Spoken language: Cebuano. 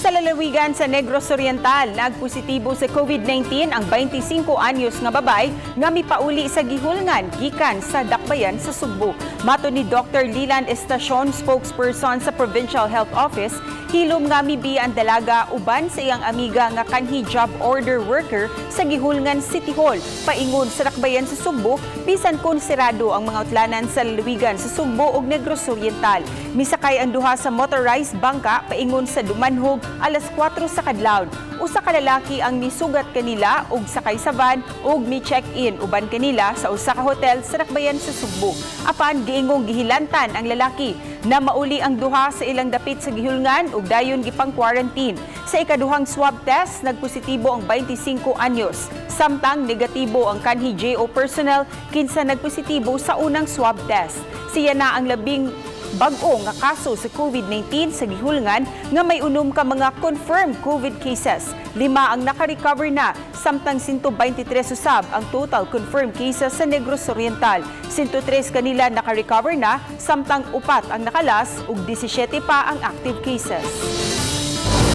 Sa lalawigan sa Negros Oriental, nagpositibo sa COVID-19 ang 25 anyos nga babay nga mipauli sa gihulngan gikan sa Dakbayan sa Sugbo. Matod ni Dr. Leland Estacion, spokesperson sa Provincial Health Office, hilom nga mibiya ang dalaga uban sa iyang amiga nga kanhi job order worker sa gihulngan City Hall paingon sa Dakbayan sa Sugbo, bisan kon sirado ang mga utlanan sa lalawigan sa Sugbo ug Negros Oriental. Misakay ang duha sa motorized bangka paingon sa Dumanhog alas 4 sa kadlawon. Usa ka lalaki ang misugat kanila ug sakay sa van ug mi check-in uban kanila sa usa ka hotel sa Dakbayan sa Sugbo. Apan giingong gihilantan ang lalaki na mauli ang duha sa ilang dapit sa gihulngan ug dayon gipang quarantine. Sa ikaduhang swab test, nagpositibo ang 25 anyos. Samtang negatibo ang kanhi JO personnel kinsa nagpositibo sa unang swab test. Siya na ang labing bag-o nga kaso sa COVID-19 sa gihulngan nga may 6 ka mga confirmed COVID cases. Lima ang naka-recover na, samtang 123 usab ang total confirmed cases sa Negros Oriental. 103 kanila naka-recover na, samtang upat ang nakalas ug 17 pa ang active cases.